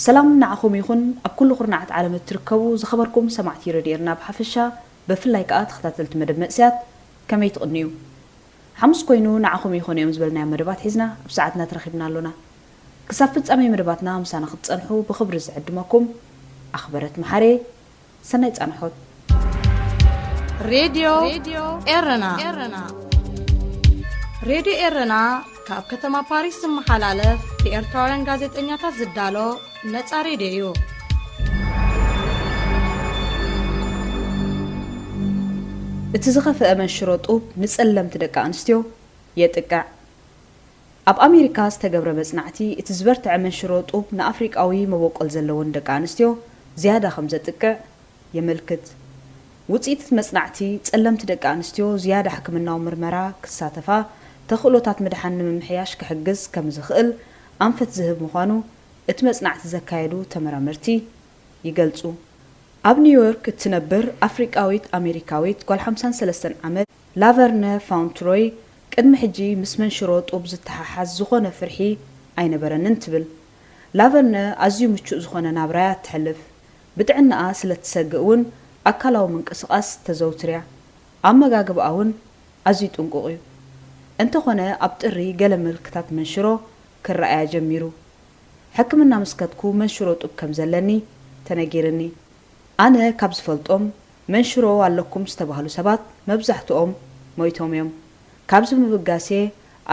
ሰላም ንዓኹም ይኹን፣ ኣብ ኩሉ ኩርናዓት ዓለም እትርከቡ ዝኸበርኩም ሰማዕቲ ረድዮ ኤረና ብሓፈሻ፣ ብፍላይ ከኣ ተኸታተልቲ መደብ መእሰያት፣ ከመይ ትቕንዩ? ሓሙስ ኮይኑ ንዓኹም ይኾኑ እዮም ዝበልናዮም መደባት ሒዝና ኣብ ሰዓትና ተረኺብና ኣሎና። ክሳብ ፍጻሜ መደባትና ምሳና ክትጸንሑ ብኽብሪ ዝዕድመኩም ኣኽበረት መሓሬ። ሰናይ ጻንሖት። ሬድዮ ኤረና። ሬድዮ ኤረና ካብ ከተማ ፓሪስ ዝመሓላለፍ ብኤርትራውያን ጋዜጠኛታት ዝዳሎ ነጻ ሬድዮ እዩ። እቲ ዝኸፍአ መንሽሮ ጡብ ንጸለምቲ ደቂ ኣንስትዮ የጥቅዕ። ኣብ ኣሜሪካ ዝተገብረ መጽናዕቲ፣ እቲ ዝበርትዐ መንሽሮ ጡብ ንኣፍሪቃዊ መበቆል ዘለወን ደቂ ኣንስትዮ ዝያዳ ከም ዘጥቅዕ የመልክት። ውጽኢት እቲ መጽናዕቲ፣ ጸለምቲ ደቂ ኣንስትዮ ዝያዳ ሕክምናዊ ምርመራ ክሳተፋ፣ ተኽእሎታት ምድሓን ንምምሕያሽ ክሕግዝ ከም ዝኽእል ኣንፈት ዝህብ ምዃኑ እቲ መጽናዕቲ ዘካየዱ ተመራመርቲ ይገልጹ። ኣብ ኒውዮርክ እትነብር ኣፍሪቃዊት ኣሜሪካዊት ጓል ሓምሳን ሰለስተን ዓመት ላቨርነ ፋውንትሮይ፣ ቅድሚ ሕጂ ምስ መንሽሮ ጡብ ዝተሓሓዝ ዝኾነ ፍርሒ ኣይነበረንን ትብል። ላቨርነ ኣዝዩ ምቹእ ዝኾነ ናብራ እያ እተሕልፍ። ብጥዕናኣ ስለ እትሰግእ እውን ኣካላዊ ምንቅስቓስ ተዘውትር እያ። ኣመጋግባኣ እውን ኣዝዩ ጥንቁቕ እዩ። እንተኾነ ኣብ ጥሪ ገለ ምልክታት መንሽሮ ክረኣያ ጀሚሩ። ሕክምና ምስ ከድኩ መንሽሮ ጡብ ከም ዘለኒ ተነጊርኒ። ኣነ ካብ ዝፈልጦም መንሽሮ ኣለኩም ዝተባህሉ ሰባት መብዛሕትኦም ሞይቶም እዮም። ካብዚ ብምብጋስ እየ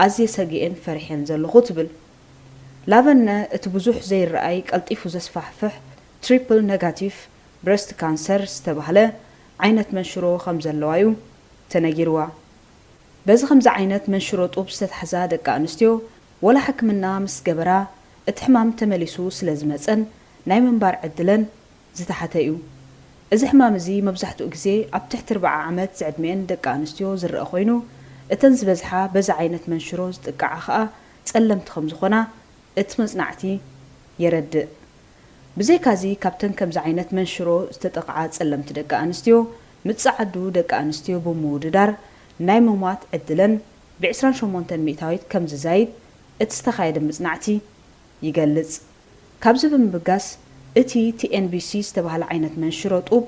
ኣዝየ ሰጊኤን ፈሪሐን ዘለኹ ትብል። ላቨነ እቲ ብዙሕ ዘይረኣይ ቀልጢፉ ዘስፋሕፍሕ ትሪፕል ነጋቲቭ ብረስት ካንሰር ዝተባህለ ዓይነት መንሽሮ ከም ዘለዋ እዩ ተነጊርዋ። በዚ ከምዚ ዓይነት መንሽሮ ጡብ ዝተታሕዛ ደቂ ኣንስትዮ፣ ወላ ሕክምና ምስ ገበራ፣ እቲ ሕማም ተመሊሱ ስለ ዝመጸን ናይ ምንባር ዕድለን ዝተሓተ እዩ። እዚ ሕማም እዚ መብዛሕትኡ ግዜ ኣብ ትሕቲ ኣርብዓ ዓመት ዝዕድሚኤን ደቂ ኣንስትዮ ዝረኣ ኮይኑ፣ እተን ዝበዝሓ በዚ ዓይነት መንሽሮ ዝጥቅዓ ከኣ ጸለምቲ ከም ዝኾና እቲ መጽናዕቲ የረድእ። ብዘይካዚ፣ ካብተን ከምዚ ዓይነት መንሽሮ ዝተጠቕዓ ጸለምቲ ደቂ ኣንስትዮ፣ ምስ ጸዓዱ ደቂ ኣንስትዮ ብምውድዳር ናይ ምሟት ዕድለን ብዕስራን ሸሞንተን ሚእታዊት ከም ዝዛይድ እቲ ዝተኻየደ መጽናዕቲ ይገልጽ። ካብዚ ብምብጋስ፣ እቲ ቲ ኤን ቢ ሲ ዝተባህለ ዓይነት መንሽሮ ጡብ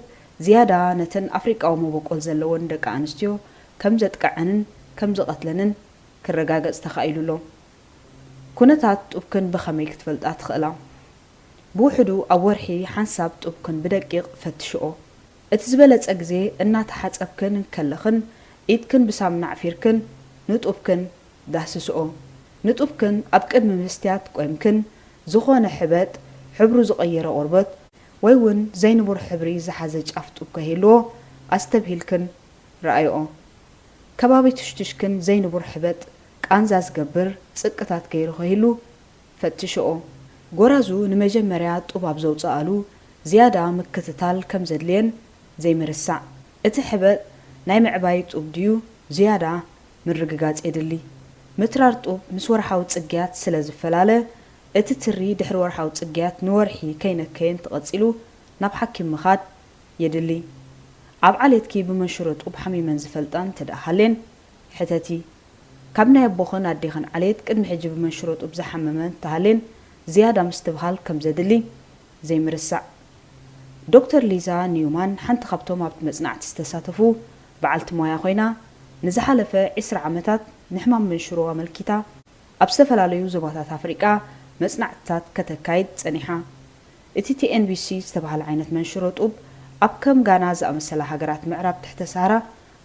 ዝያዳ ነተን ኣፍሪቃዊ መበቆል ዘለወን ደቂ ኣንስትዮ ከም ዘጥቅዐንን ከም ዝቐትለንን ክረጋገጽ ተኻኢሉ ኣሎ። ኩነታት ጡብክን ብኸመይ ክትፈልጣ ትኽእላ? ብውሕዱ ኣብ ወርሒ ሓንሳብ ጡብክን ብደቂቕ ፈትሽኦ። እቲ ዝበለጸ ግዜ እናተሓጸብክን እንከለኽን ኢድክን ብሳሙና ኣዕፊርክን ንጡብክን ዳህስስኦ። ንጡብክን ኣብ ቅድሚ መስትያት ቆይምክን ዝኾነ ሕበጥ፣ ሕብሩ ዝቐየረ ቆርበት ወይ እውን ዘይንቡር ሕብሪ ዝሓዘ ጫፍ ጡብ ከይህልዎ ኣስተብሂልክን ረኣይኦ። ከባቢ ትሽትሽክን ዘይንቡር ሕበጥ ቃንዛ ዝገብር ጽቅታት ገይሩ ከይህሉ ፈትሽኦ። ጎራዙ ንመጀመርያ ጡብ ኣብ ዘውጽኣሉ ዝያዳ ምክትታል ከም ዘድልየን ዘይምርሳዕ። እቲ ሕበጥ ናይ ምዕባይ ጡብ ድዩ ዝያዳ ምርግጋጽ የድሊ። ምትራር ጡብ ምስ ወርሓዊ ጽግያት ስለ ዝፈላለ፣ እቲ ትሪ ድሕሪ ወርሓዊ ጽግያት ንወርሒ ከይነከየ እንተቐጺሉ ናብ ሓኪም ምኻድ የድሊ። ኣብ ዓሌትኪ ብመንሽሮ ጡብ ሓሚመን ዝፈልጣ እንተደኣ ሃልየን ሕተቲ። ካብ ናይ ኣቦኽን ኣዴኽን ዓሌት ቅድሚ ሕጂ ብመንሽሮ ጡብ ዝሓመመ እንተሃልየን ዝያዳ ምስትብሃል ከም ዘድሊ ዘይምርሳዕ። ዶክተር ሊዛ ኒውማን ሓንቲ ካብቶም ኣብቲ መጽናዕቲ ዝተሳተፉ በዓልቲ ሞያ ኮይና፣ ንዝሓለፈ ዕስራ ዓመታት ንሕማም መንሽሮ ኣመልኪታ ኣብ ዝተፈላለዩ ዞባታት ኣፍሪቃ መጽናዕትታት ከተካይድ ጸኒሓ። እቲ ቲ ኤን ቢ ሲ ዝተባህለ ዓይነት መንሽሮ ጡብ ኣብ ከም ጋና ዝኣመሰላ ሃገራት ምዕራብ ትሕተ ሳህራ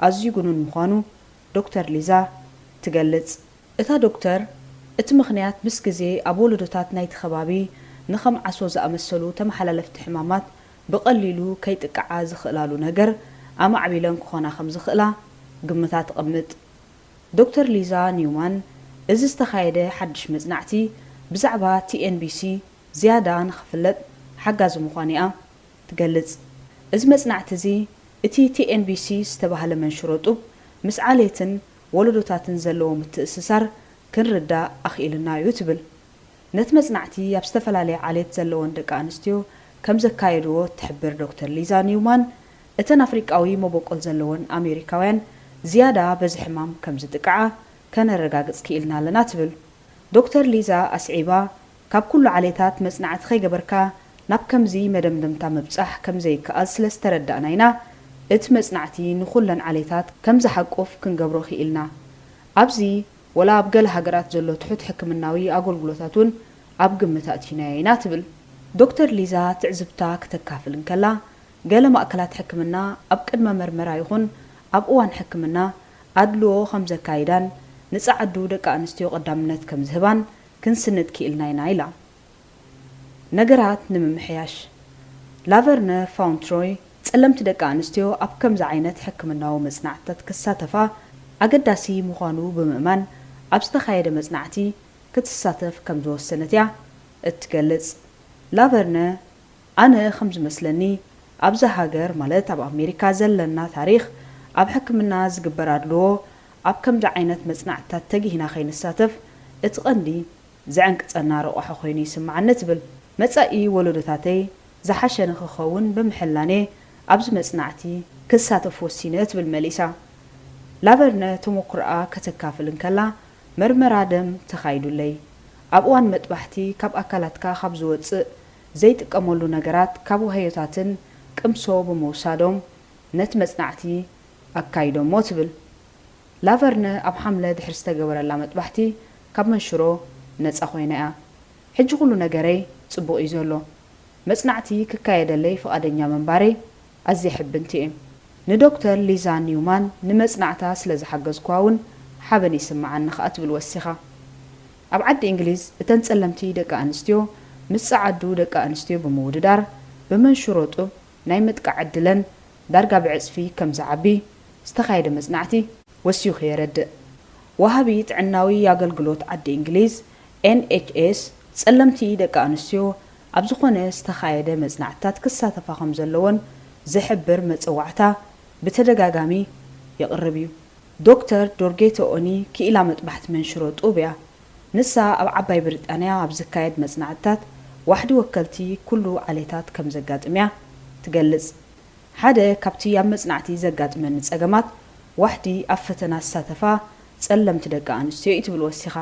ኣዝዩ ግኑን ምዃኑ ዶክተር ሊዛ ትገልጽ። እታ ዶክተር፣ እቲ ምኽንያት ምስ ግዜ ኣብ ወለዶታት ናይቲ ከባቢ ንኸም ዓሶ ዝኣመሰሉ ተመሓላለፍቲ ሕማማት ብቐሊሉ ከይጥቅዓ ዝኽእላሉ ነገር ኣማዕቢለን ክኾና ከም ዝኽእላ ግምታ ትቐምጥ። ዶክተር ሊዛ ኒውማን፣ እዚ ዝተኻየደ ሓድሽ መጽናዕቲ ብዛዕባ ቲ ኤን ቢ ሲ ዝያዳ ንኽፍለጥ ሓጋዚ ምዃኑ እያ ትገልጽ። እዚ መጽናዕቲ እዚ፣ እቲ ቲ ኤን ቢ ሲ ዝተባህለ መንሽሮ ጡብ ምስ ዓሌትን ወለዶታትን ዘለዎ ምትእስሳር ክንርዳእ ኣኽኢሉና እዩ ትብል። ነቲ መጽናዕቲ ኣብ ዝተፈላለየ ዓሌት ዘለወን ደቂ ኣንስትዮ ከም ዘካየድዎ እትሕብር ዶክተር ሊዛ ኒውማን፣ እተን ኣፍሪቃዊ መበቆል ዘለወን ኣሜሪካውያን ዝያዳ በዚ ሕማም ከም ዝጥቅዓ ከነረጋግጽ ክኢልና ኣለና ትብል። ዶክተር ሊዛ ኣስዒባ፣ ካብ ኩሉ ዓሌታት መጽናዕቲ ከይገበርካ ናብ ከምዚ መደምደምታ ምብጻሕ ከም ዘይከኣል ስለ ዝተረዳእና ኢና፣ እቲ መጽናዕቲ ንኹለን ዓሌታት ከም ዝሓቁፍ ክንገብሮ ክኢልና። ኣብዚ፣ ወላ ኣብ ገለ ሃገራት ዘሎ ትሑት ሕክምናዊ ኣገልግሎታት እውን ኣብ ግምት ኣእቲናዮ ኢና ትብል። ዶክተር ሊዛ ትዕዝብታ ክተካፍል እንከላ፣ ገለ ማእከላት ሕክምና ኣብ ቅድመ መርመራ ይኹን ኣብ እዋን ሕክምና ኣድልዎ ከም ዘካይዳን ንጸዓዱ ደቂ ኣንስትዮ ቀዳምነት ከም ዝህባን ክንስንድ ክኢልና ኢና ኢላ። ነገራት ንምምሕያሽ፣ ላቨርነ ፋውንትሮይ ጸለምቲ ደቂ ኣንስትዮ ኣብ ከምዚ ዓይነት ሕክምናዊ መጽናዕትታት ክሳተፋ ኣገዳሲ ምዃኑ ብምእማን ኣብ ዝተኻየደ መጽናዕቲ ክትሳተፍ ከም ዝወሰነት እያ እትገልጽ። ላቨርነ፣ ኣነ ከም ዝመስለኒ ኣብዛ ሃገር ማለት ኣብ ኣሜሪካ ዘለና ታሪኽ ኣብ ሕክምና ዝግበር ኣድልዎ ኣብ ከምዚ ዓይነት መጽናዕትታት ተጊህና ከይንሳተፍ እቲ ቀንዲ ዘዕንቅጸና ረቋሒ ኮይኑ ይስምዓኒ ትብል። መጻኢ ወለዶታተይ ዝሓሸ ንኽኸውን ብምሕላኔ ኣብዚ መጽናዕቲ ክሳተፍ ወሲነ ትብል መሊሳ። ላቨርነ ተሞክሮኣ ከተካፍል እንከላ፣ መርመራ ደም ተኻይዱለይ። ኣብ እዋን መጥባሕቲ ካብ ኣካላትካ ካብ ዝወጽእ ዘይጥቀመሉ ነገራት ካብ ዋህዮታትን ቅምሶ ብምውሳዶም ነቲ መጽናዕቲ ኣካይዶሞ ትብል። ላቨርነ ኣብ ሓምለ ድሕሪ ዝተገበረላ መጥባሕቲ ካብ መንሽሮ ነጻ ኮይና እያ። ሕጂ ኩሉ ነገረይ ጽቡቕ እዩ ዘሎ። መጽናዕቲ ክካየደለይ ፍቓደኛ ምንባረይ ኣዝየ ሕብንቲ እየ። ንዶክተር ሊዛ ኒውማን ንመጽናዕታ ስለ ዝሓገዝኩዋ እውን ሓበን ይስምዓኒ ከኣ ትብል ወሲኻ። ኣብ ዓዲ እንግሊዝ እተን ጸለምቲ ደቂ ኣንስትዮ ምስ ጸዓዱ ደቂ ኣንስትዮ ብምውድዳር ብመንሽሮ ጡብ ናይ ምጥቃዕ ዕድለን ዳርጋ ብዕጽፊ ከም ዝዓቢ ዝተኻየደ መጽናዕቲ ወሲኹ የረድእ። ወሃቢ ጥዕናዊ ኣገልግሎት ዓዲ እንግሊዝ፣ ኤን ኤች ኤስ፣ ጸለምቲ ደቂ ኣንስትዮ ኣብ ዝኾነ ዝተኻየደ መጽናዕትታት ክሳተፋ ከም ዘለወን ዝሕብር መጸዋዕታ ብተደጋጋሚ የቕርብ እዩ። ዶክተር ዶርጌተ ኦኒ ክኢላ መጥባሕቲ መንሽሮ ጡብ እያ። ንሳ ኣብ ዓባይ ብሪጣንያ ኣብ ዝካየድ መጽናዕትታት ዋሕዲ ወከልቲ ኩሉ ዓሌታት ከም ዘጋጥም እያ ትገልጽ። ሓደ ካብቲ ኣብ መጽናዕቲ ዘጋጥመኒ ጸገማት፣ ዋሕዲ ኣብ ፈተና ዝሳተፋ ጸለምቲ ደቂ ኣንስትዮ እዩ ትብል ወሲኻ።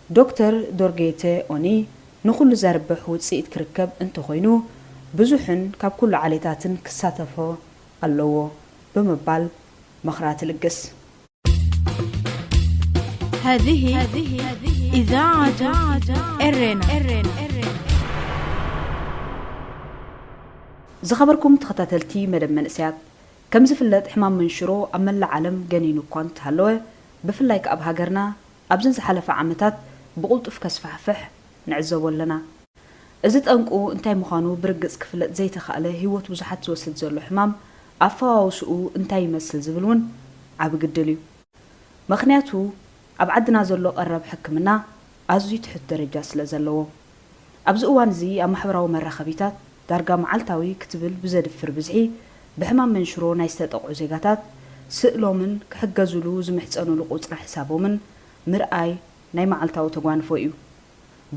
ዶክተር ዶርጌተ ኦኒ ንኹሉ ዘርብሕ ውጽኢት ክርከብ እንተኾይኑ፣ ብዙሕን ካብ ኩሉ ዓሌታትን ክሳተፎ ኣለዎ ብምባል ምኽራ ትልግስ። هذه إذاعة إرينا. ዝኸበርኩም ተኸታተልቲ መደብ መንእሰያት፣ ከም ዝፍለጥ ሕማም መንሽሮ ኣብ መላእ ዓለም ገኒኑ እኳ እንተሃለወ፣ ብፍላይ ከኣ ኣብ ሃገርና ኣብዘን ዝሓለፋ ዓመታት ብቕልጡፍ ከስፋሕፍሕ ንዕዘቦ ኣለና። እዚ ጠንቁ እንታይ ምዃኑ ብርግጽ ክፍለጥ ዘይተኻእለ ህይወት ብዙሓት ዝወስድ ዘሎ ሕማም ኣፈዋውስኡ እንታይ ይመስል ዝብል እውን ዓቢ ግድል እዩ። ምኽንያቱ ኣብ ዓድና ዘሎ ቀረብ ሕክምና ኣዝዩ ትሑት ደረጃ ስለ ዘለዎ። ኣብዚ እዋን እዚ ኣብ ማሕበራዊ መራኸቢታት ዳርጋ መዓልታዊ ክትብል ብዘድፍር ብዝሒ ብሕማም መንሽሮ ናይ ዝተጠቕዑ ዜጋታት ስእሎምን ክሕገዙሉ ዝምሕጸኑሉ ቁጽሪ ሕሳቦምን ምርኣይ ናይ መዓልታዊ ተጓንፎ እዩ።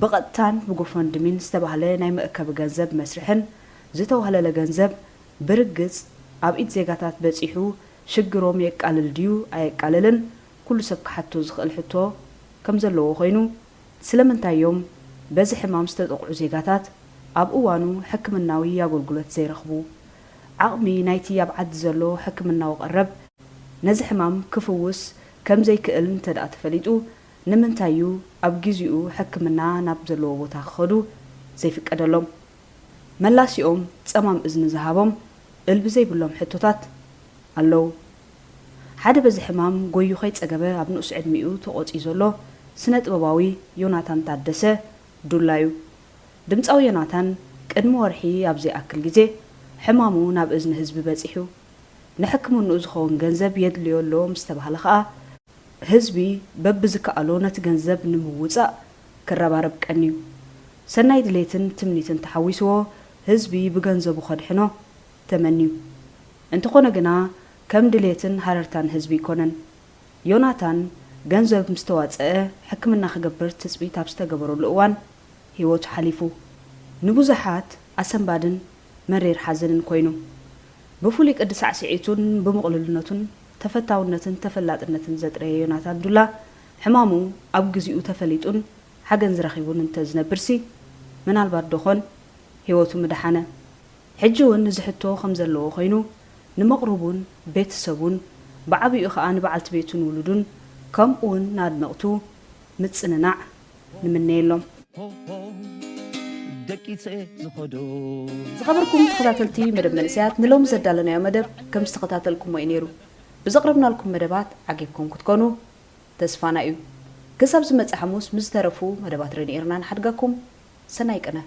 ብቐጥታን ብጎፈንድሚን ዝተባህለ ናይ መእከቢ ገንዘብ መስርሕን ዝተዋህለለ ገንዘብ ብርግጽ ኣብ ኢድ ዜጋታት በጺሑ ሽግሮም የቃልል ድዩ ኣየቃልልን ኩሉ ሰብ ክሓቶ ዝኽእል ሕቶ ከም ዘለዎ ኮይኑ፣ ስለምንታይ እዮም በዚ ሕማም ዝተጠቕዑ ዜጋታት ኣብ እዋኑ ሕክምናዊ ኣገልግሎት ዘይረኽቡ? ዓቕሚ ናይቲ ኣብ ዓዲ ዘሎ ሕክምናዊ ቀረብ ነዚ ሕማም ክፍውስ ከም ዘይክእል እንተደኣ ተፈሊጡ፣ ንምንታይ እዩ ኣብ ግዚኡ ሕክምና ናብ ዘለዎ ቦታ ክኸዱ ዘይፍቀደሎም? መላሲኦም ጸማም እዝኒ ዝሃቦም እልቢ ዘይብሎም ሕቶታት ኣለዉ። ሓደ በዚ ሕማም ጎዩ ከይጸገበ ኣብ ንኡስ ዕድሚኡ ተቖጽዩ ዘሎ ስነ ጥበባዊ ዮናታን ታደሰ ዱላ እዩ። ድምጻዊ ዮናታን ቅድሚ ወርሒ ኣብ ዘይኣክል ግዜ ሕማሙ ናብ እዝኒ ህዝቢ በጺሑ። ንሕክምንኡ ዝኸውን ገንዘብ የድልዮ ኣሎ ምስ ተባህለ ከኣ፣ ህዝቢ በብዝከኣሎ ነቲ ገንዘብ ንምውጻእ ክረባረብ ቀንዩ። ሰናይ ድሌትን ትምኒትን ተሓዊስዎ ህዝቢ ብገንዘቡ ከድሕኖ ተመንዩ። እንተኾነ ግና ከም ድሌትን ሃረርታን ህዝቢ ኣይኮነን። ዮናታን ገንዘብ ምስ ተዋጸአ ሕክምና ክገብር ትጽቢት ኣብ ዝተገበረሉ እዋን ህይወቱ ሓሊፉ። ንብዙሓት ኣሰንባድን መሪር ሓዘንን ኮይኑ። ብፍሉይ ቅዲ ሳዕስዒቱን ብምቕሉልነቱን ተፈታውነትን ተፈላጥነትን ዘጥረየ ዮናታን ዱላ፣ ሕማሙ ኣብ ግዚኡ ተፈሊጡን ሓገዝ ረኺቡን እንተዝነብርሲ፣ ምናልባት ዶኾን ህይወቱ ምደሓነ። ሕጂ እውን እዚ ሕቶ ከም ዘለዎ ኮይኑ ንመቕርቡን ቤተሰቡን ብዓቢኡ ኸኣ ንበዓልቲ ቤቱን ውሉዱን ከምኡ እውን ንኣድነቕቱ ምጽንናዕ ንምነየሎም። ደቂፀ ዝኸዶ ዝኸበርኩም ተኸታተልቲ መደብ መንእሰያት፣ ንሎሚ ዘዳለናዮ መደብ ከም ዝተኸታተልኩሞ እዩ ነይሩ። ብዘቕረብናልኩም መደባት ዓጊብኩም ክትኮኑ ተስፋና እዩ። ክሳብ ዝመጽእ ሓሙስ ምስ ዝተረፉ መደባት ሬድዮ ኤርና ንሓድገኩም። ሰናይ ቅነ።